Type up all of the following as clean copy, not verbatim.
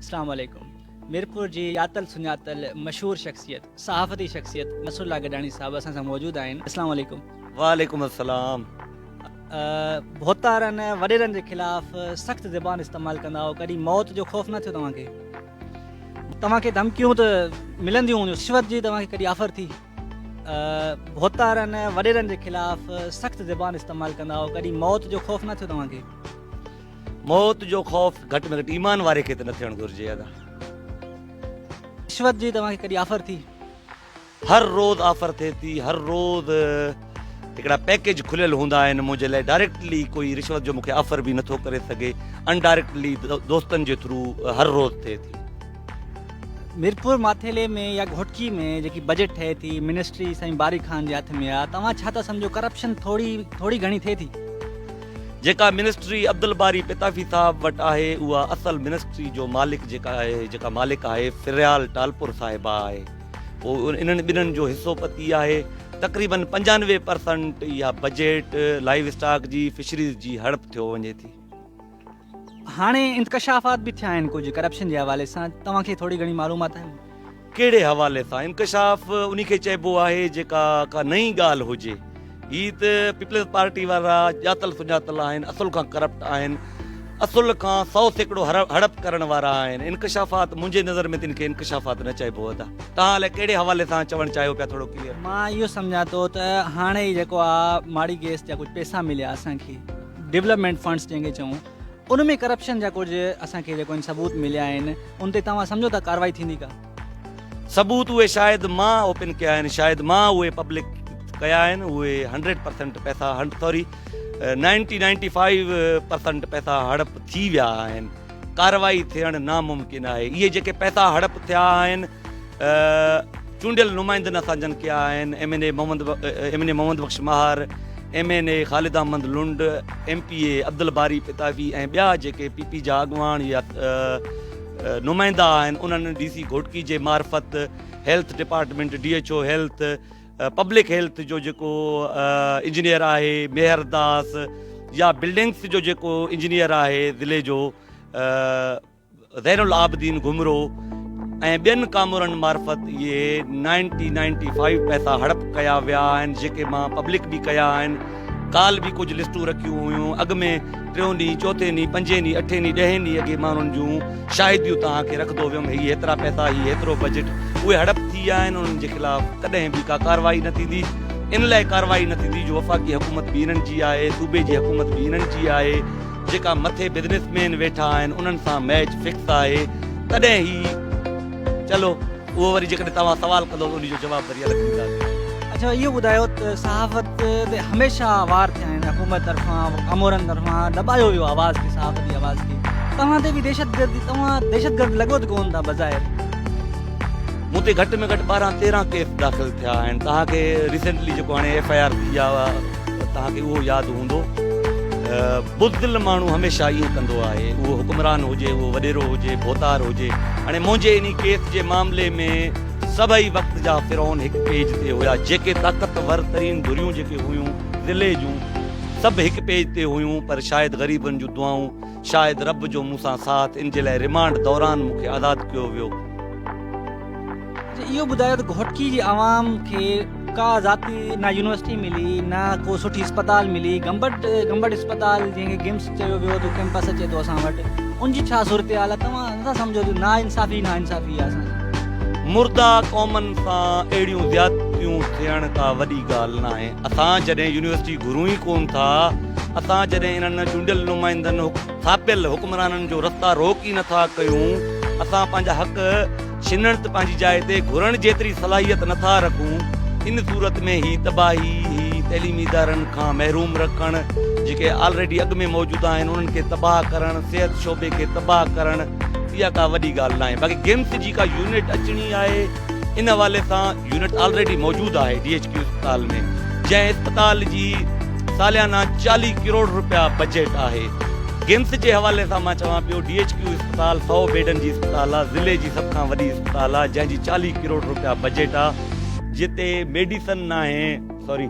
اسلام عليڪم ميرپور جي ڄاتل سڃاتل مشهور شخصيت صحافتي شخصيت نصر الله گڏاڻي صاحب اسان سان موجود آهن اسلام عليڪم وعليڪم السلام ڀوتارن وڏيرن جي خلاف سخت زبان استعمال ڪندا هو ڪڏهن موت جو خوف نه ٿيو توهان کي توهان کي ڌمڪيون ته ملنديون هونديون رشوت جي توهان کي ڪڏهن آفر ٿي ڀوتارن وڏيرن جي خلاف سخت زبان استعمال ڪندا هو ڪڏهن موت جو خوف نه ٿيو توهان کي موت جو خوف گهٽ ۾ گهٽ ايمان واري کي ته نه ٿيڻ گهرجي ادا. رشوت جي توهان کي ڪڏهن آفر ٿي؟ هر روز آفر ٿئي ٿي هر روز هڪڙا پيڪيج کليل هوندا آهن منهنجي لاء ڊائريڪٽلي ڪوئي رشوت جو مونکي آفر به نٿو ڪري سگهي انڊائريڪٽلي دوستن جي ٿرو هر روز ٿئي ٿي. ميرپور ماٿيلي ۾ يا گهوٽڪي ۾ جيڪي بجيٽ ٺهي ٿي منسٽري سائين باري خان جي هٿ ۾ آ توهان ڇا ٿا سمجهو ڪرپشن ٿوري ٿوري گهڻي ٿئي ٿي؟ جيڪا منسٽري عبدالباري پتافي صاحب وٽ آهي اها اصل منسٽري جو مالڪ جيڪا آهي جيڪا مالڪ آهي فريال ٽالپر صاحبه آهي پوء انهن ٻنهن جو حصو پتي آهي تقريبن 95 پرسنٽ اها بجيٽ لائيو اسٽاڪ جي فشريز جي هڙپ ٿيو وڃي ٿي. هاڻي انڪشافات به ٿيا آهن ڪجهه ڪرپشن جي حوالي سان توهان کي ٿوري گهڻي معلومات آهن؟ ڪهڙي حوالي سان؟ انڪشاف انهي کي چئبو آهي جيڪا ڪا نئين ڳالهه هجي. هي ته پيپلز پارٽي وارا ڄاتل سڃاتل آهن، اصل کان ڪرپٽ آهن، اصل کان 100% هڙپ ڪرڻ وارا آهن. انڪشافات منهنجي نظر ۾ ته ان کي انڪشافات نه چئبو ادا. توهان الائي ڪهڙي حوالي سان چوڻ چاهيو پيا ٿورو ڪليئر. مان اهو سمجهان ٿو ته هاڻي ئي جيڪو آ ماڙي گيس جا ڪجهه پئسا مليا اسان کي ڊولپمينٽ فنڊس جنهن کي چئون ان ۾ ڪرپشن جا ڪجهه اسان کي جيڪو آهن ثبوت مليا آهن ان تي توهان سمجهو ٿا ڪارروائي ٿيندي ڪا؟ ثبوت اهي شايد مان اوپن ڪيا آهن شايد مان اهي پبلڪ ڪيا آهن اهي هنڊريڊ پرسنٽ پئسا سوري نائنٽي نائنٽي فائيو پرسنٽ پئسا هڙپ ٿي ويا آهن ڪارروائي ٿيڻ ناممڪن آهي اهي جيڪي پئسا هڙپ ٿيا آهن چونڊيل نمائندن اسان جن ڪيا آهن M N A Muhammad M N A Muhammad Bakhsh Mahar, M N A Khalid Ahmed Lund, M P A Abdulbari Pitafi ۽ ٻيا جيڪي پي پي جا اڳواڻ يا نمائندا آهن انهن ڊي سي گهوٽڪي جي معرفت health department D H O health public health جو جيڪو انجنيئر آهي ميهر داس يا بلڊنگس جو جيڪو انجنيئر آهي ضلعي جو زين العابدين گهمرو ۽ ٻين ڪامورن معرفت اهي نائنٽي نائنٽي فائيو پئسا هڙپ ڪيا ويا آهن جيڪي مان پبلڪ به ڪيا آهن ڪال به ڪجهه لسٽون رکيون هيون اڳ ۾ ٽيون ڏينهن چوٿين ڏينهن پنجين ڏينهن اٺين ڏينهن ڏهين ڏينهن اڳي مان انهن جون شاهديون توهان کي رکندو ويم هي هيترا پئسا هي هيترو بجيٽ اهي هڙپ ٿي ويا آهن انهن جي خلاف ڪڏهن به ڪا ڪارروائي نه ٿيندي ان لاء ڪارروائي نه ٿيندي جو وفاقي حڪومت به انهن جي آهي صوبي جي حڪومت به انهن جي آهي جيڪا مٿي بزنس مين ويٺا آهن انهن سان ميچ فڪس آهي تڏهن هي چلو اهو وري جيڪڏهن توهان سوال ڪندو ته ان جو جواب وري الڳ ڏينداسين. اڇا اهو ٻڌايو ته صحافت تي هميشه وار ٿيا آهن حڪومت طرفان ڪامورن طرفان دٻايو ويو آواز کي صحافت جي آواز کي توهان تي به دهشتگردي توهان دهشتگرد لڳو ته ڪون ٿا بظاهر. مون تي گهٽ ۾ گهٽ 12 13 ڪيس داخل ٿيا آهن توهان کي ريسينٽلي جيڪو هاڻي ايف I R ٿي آهي توهان کي اهو ياد هوندو بزدل ماڻهو هميشه ائين ڪندو آهي اهو حڪمران هجي اهو وڏيرو هجي ڀوتار هجي هاڻي منهنجي انهي ڪيس جي معاملي ۾ سڀئي وقت جا فرعون هڪ پيج تي هيا جيڪي طاقتور ترين ڌريون جيڪي هيون ضلعي جون سڀ هڪ پيج تي هيون پر شايد غريبن جون دعائون شايد رب جو مون سان ساٿ ان جي لاء ريمانڊ دوران مون کي آزاد ڪيو ويو. اچا اهو ٻڌايو ته گهوٽڪي جي عوام کي ڪا ذاتي نه يونيورسٽي ملي نه ڪو سٺي اسپتال ملي گمبٽ گمبٽ اسپتال جنهن کي گمس چيو ويو ته ڪيمپس اچي ٿو اسان وٽ ان جي ڇا صورتحال آهي توهان نٿا سمجهو ته نا انصافي نا انصافي آهي اسان سان. مرده قومن سان اهڙيون زيادتيون ٿيڻ ڪا وڏي ڳالهه ناهي. اسان جڏهن يونيورسٽي گهرون ئي ڪونه ٿا، اسان جڏهن انهن چونڊيل نمائندن، ٿاپيل حڪمرانن جو رستا روڪ ئي نٿا ڪيون، اسان پنهنجا حق ڇنڻ ته پنهنجي جاء تي گهرڻ جيتري صلاحيت نٿا رکون، ان صورت ۾ هي تباهي، هي تعليمي ادارن کان محروم رکڻ، جيڪي آلريڊي اڳ ۾ موجود آهن انهن کي تباهه ڪرڻ، صحت شعبي کي تباهه ڪرڻ اها ڪا وڏي ڳالهه ناهي. باقي گمس جي ڪا يونٽ اچڻي آهي ان حوالي سان يونٽ آلريڊي موجود آهي ڊي ايڇ ڪيو اسپتال ۾ جنهن اسپتال جي ساليانه 40 ڪروڙ رپيا بجيٽ آهي. گمس جي حوالي سان مان چوان پيو ڊي ايڇ ڪيو اسپتال سئو بيڊن جي اسپتال آ ضلعي جي سڀ کان وڏي اسپتال آ جنهن جي 40 ڪروڙ رپيا بجيٽ آ جتي ميڊيسن ناهي سوري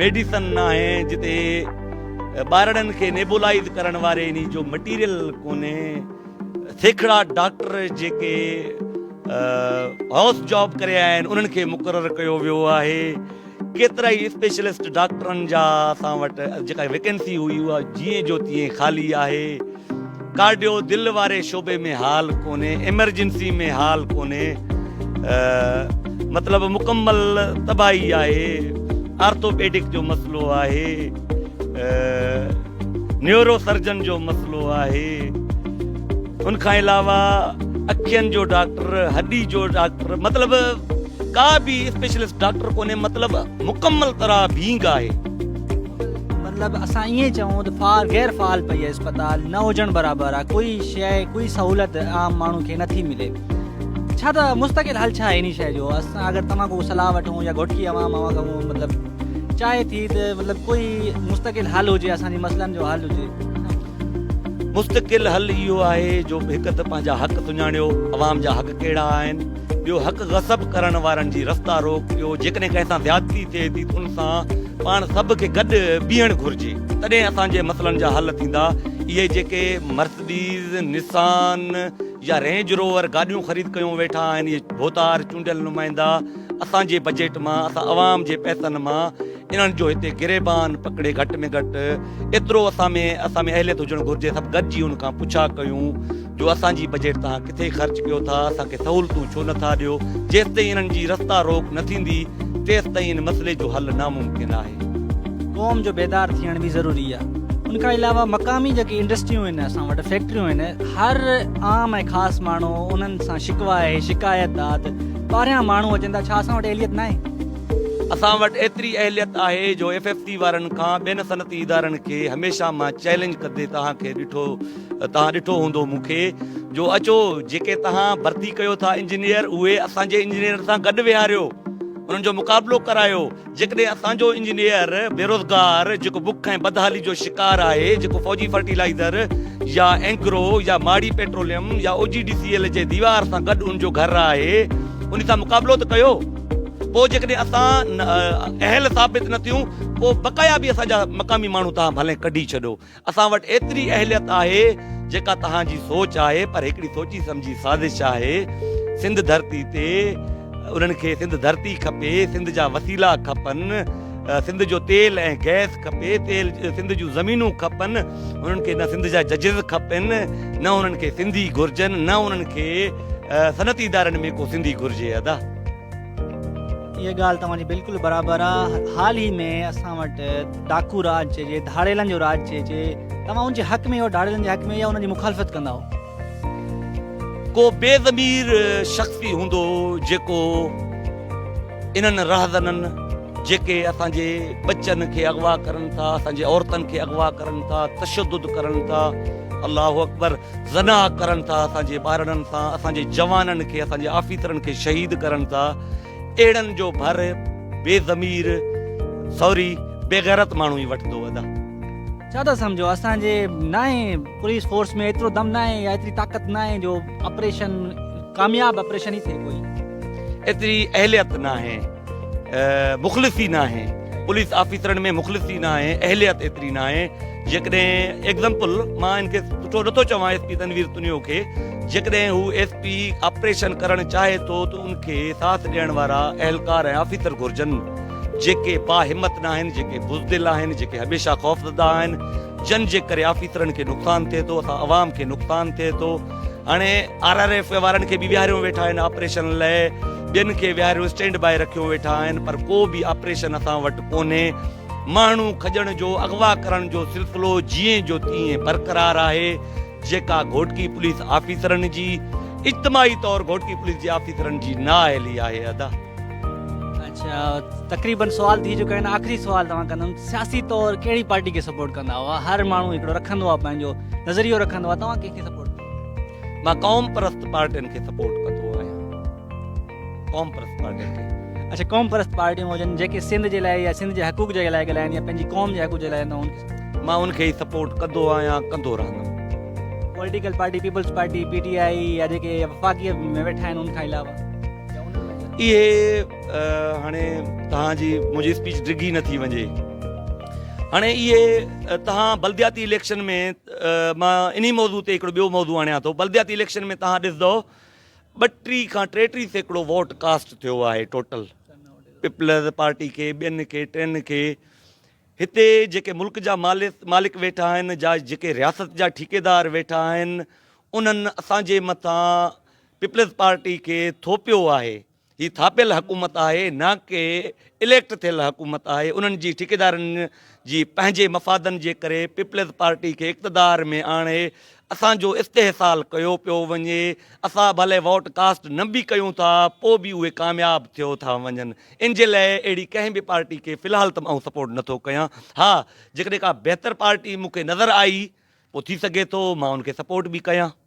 ميڊيسن ناهي جتي ٻارڙن کي نيبولائيز ڪرڻ واري انهي جو مٽيريل ڪونهي. سيکڙا ڊاڪٽر جيڪي هائوس جاب ڪري آيا آهن انهن کي مقرر ڪيو ويو آهي. ڪيترائي اسپيشلسٽ ڊاڪٽرن جا اسان وٽ جيڪا ويڪنسي هئي اها جيئن جو تيئن خالي آهي. ڪارڊيو دل واري شعبي ۾ حال ڪونهي، ايمرجنسي ۾ حال ڪونهي، مطلب مڪمل تباهي آهي، آرٿوپيڊڪ جو مسئلو آهي، نيورو سرجن جو مسئلو آهي، ان کان علاوه اکين جو ڊاڪٽر، هڏي جو ڊاڪٽر، مطلب ڪا به اسپيشلسٽ ڊاڪٽر ڪونهي، مطلب مڪمل طرح ڀينگ آهي. مطلب اسان ائين چئون ته فعال غير فعال پئي آهي اسپتال نه هجڻ برابر آهي ڪوئي شيء ڪوئي سهولت عام ماڻهو کي نٿي ملي ڇا ته مستقل حل ڇا آهي انهي شيء جو اسان اگر توهان کان صلاح وٺون يا گهوٽڪي عوام اوهان کان مطلب چاهي ٿي ته مطلب ڪوئي مستقل حل هجي اسان جي مسئلن جو حل هجي. مستقل حل اهو آهي جو هڪ ته پنهنجا حق سڃاڻيو عوام جا حق ڪهڙا آهن ٻيو حق غصب ڪرڻ وارن جي رستا روڪ ڪيو جيڪڏهن ڪنهن سان زيادتي ٿئي ٿي ته ان سان پاڻ سڀ کي گڏ بيهڻ گهرجي تڏهن اسان جي مسئلن جا حل ٿيندا اهي جيڪي مرسڊيز نسان يا رينج روور گاڏيون خريد ڪيون ويٺا آهن اهي ڀوتار چونڊيل نمائندا اسان جي بجيٽ مان اسان عوام جي پئسن مان انهن جو هتي گريبان پڪڙي گهٽ ۾ گهٽ ايترو اسان ۾ اسان ۾ اهليت هجڻ گهرجي سڀ گڏجي ان کان پڇا ڪيون جو اسان جي بجيٽ توهان ڪٿي خرچ ڪيو ٿا اسان کي سهولتون ڇو نٿا ڏيو جيستائين انهن جي رستا روڪ نه ٿيندي تيستائين ان مسئلي جو حل ناممڪن آهي. قوم جو بيدار ٿيڻ به ضروري آهي ان کان علاوه مقامي جيڪي انڊسٽريون آهن اسان وٽ فيڪٽريون آهن هر عام ۽ خاص ماڻهو انهن سان شڪوه آهي شڪايت آهي ته ٻاهريان ماڻهو اچن ٿا ڇا اسان وٽ اهليت ناهي؟ اسان وٽ ايتري اهليت آهي جو ايف ايف سي وارن کان ٻين صنعتي ادارن کي هميشه مان چئلينج ڪندي توهان کي ڏٺو توهان ڏٺو هوندو مون کي جو اچو جيڪي توهان ڀرتي ڪيو ٿا انجنيئر اهي اسان جي انجنيئرن سان گڏ ويهاريو انهن جو مقابلو ڪرايو جيڪڏهن اسان جو انجنيئر بيروزگار جيڪو بک ۽ بدحالي جو شڪار آهي جيڪو فوجي فرٽيلائيزر يا اينگرو يا ماڙي پيٽروليم يا او جي ڊي سي ايل جي ديوار سان گڏ ان جو گهر آهي ان سان مقابلو ته ڪيو پوء جيڪڏهن اسان اهل ثابت نه ٿيون پوء بقايا به اسان جا مقامي ماڻهو توهان ڀلي ڪڍي ڇڏو اسان وٽ ايتري اهليت آهي جيڪا توهان جي سوچ آهي پر هڪڙي سوچي سمجهي سازش آهي سنڌ ڌرتي تي انهن کي سنڌ ڌرتي کپي سنڌ جا وسيلا کپن سنڌ جو تيل ۽ گئس کپي تيل سنڌ جون زمينون کپن انهن کي نه سنڌ جا ججز کپن نه انهن کي سنڌي گهرجن نه انهن کي صنعتي ادارن ۾ ڪو سنڌي گهرجي ادا. اها ڳالهه توهان جي بلڪل برابر آ حال ئي ۾ اسان وٽ ڊاڪو راڄ چئجي ڌاڙيلن جو راڄ چئجي توهان ان جي حق ۾ آهيو ڌاڙيلن جي حق ۾ يا انهن جي مخالفت ڪندا آهيو؟ ڪو بي ضمير شخص ئي هوندو جيڪو انهن راهزنن جيڪي اسان جي ٻچن کي اغوا ڪرن ٿا اسان جي عورتن کي اغوا ڪرن ٿا تشدد ڪرن ٿا الله اڪبر زنا ڪرن ٿا اسان جي ٻارڙن سان اسان جي جوانن کي اسان جي آفيسرن کي شهيد ڪرن ٿا اهڙن جو ڀر بي ضمير سوري بي غيرت ماڻهو ئي وٺندو ادا. ڇا ٿا سمجهو اسان جي ناهي پوليس فورس ۾ ايترو دم ناهي يا ايتري طاقت ناهي جو آپريشن ڪامياب آپريشن ئي ٿئي ڪوئي. ايتري اهليت ناهي مخلصي ناهي پوليس آفيسرن ۾ مخلصي ناهي اهليت ايتري ناهي جيڪڏهن ايگزمپل مان ان کي سٺو نٿو چوان ايس پي تنوير تنيو کي جيڪڏهن هو ايس پي آپريشن ڪرڻ چاهي ٿو ته ان کي ساٿ ڏيڻ وارا اهلڪار ۽ آفيسر گهرجن جيڪي با همت ناهن جيڪي بزدل آهن جيڪي هميشه خوفزده آهن جن جي ڪري آفيسرن کي نقصان ٿئي ٿو اسان عوام کي نقصان ٿئي ٿو هاڻي آر آر ايف وارن کي به ويهاريو ويٺا آهن آپريشن لئه ٻين کي ويهاريو اسٽينڊ بائي رکيو ويٺا آهن پر ڪو به آپريشن اسان وٽ ڪونهي ماڻهو کڄڻ جو اغوا ڪرڻ جو سلسلو جيئن جو تيئن برقرار آهي جيڪا گهوٽڪي پوليس آفيسرن جي اجتماعي طور گهوٽڪي پوليس جي آفيسرن جي نااهلي آهي ادا. اڇا تقريبن سوال ٿي چڪا آهن آخري سوال توهان ڪندم سياسي طور ڪهڙي پارٽي کي سپورٽ ڪندا هئا هر ماڻهو هڪڙو رکندو آهي پنهنجو نظريو رکندو آهي توهان ڪنهن کي سپورٽ مان قوم پرست پارٽين کي سپورٽ ڪندو آهيان قوم پرست پارٽين کي. اڇا قوم پرست پارٽيون هجن جيڪي سنڌ جي لاء يا سنڌ جي حقوق جي لاء ڳالهائن يا پنهنجي قوم جي حقوق جي لاء ان کي مان ان کي ئي سپورٽ ڪندو آهيان ڪندو رهندم. Political party peoples party P T I يا جيڪي وفاقي ۾ ويٺا آهن ان کان علاوه اهي هاڻي توهان جي منهنجي اسپيچ ڊگهي نه ٿي وڃي. هاڻي اهي توهان بلدياتي اليڪشن ۾ مان انهي موضوع تي هڪڙو ٻيو موضوع آڻيان ٿو بلدياتي اليڪشن ۾ توهان ڏسندو 32 کان 33% ووٽ ڪاسٽ ٿيو آهي ٽوٽل پيپلز پارٽي کي ٻين کي ٽين کي هتي جيڪي ملڪ جا مالڪ ويٺا آهن جا جيڪي رياست جا ٺيڪيدار ويٺا آهن انهن اسان جي مٿان پيپلز پارٽي کي ٿوپيو آهي هي ٿاپيل حڪومت آهي نه ڪي اليڪٽ ٿيل حڪومت آهي انهن جي ٺيڪيدارن جي پنهنجي مفادن جي ڪري پيپلز پارٽي کي اقتدار ۾ آڻي اسان جو استحصال ڪيو پيو وڃي اسان ڀلي ووٽ ڪاسٽ نه به ڪيون ٿا پوء به اهي ڪامياب ٿيو ٿا وڃن ان جي لاء اهڙي ڪنهن به پارٽي کي في الحال ته آئون سپورٽ نه ٿو ڪيان ها جيڪڏهن ڪا بهتر پارٽي مون کي نظر آئي پوء ٿي سگهي ٿو مان ان کي سپورٽ به ڪيان.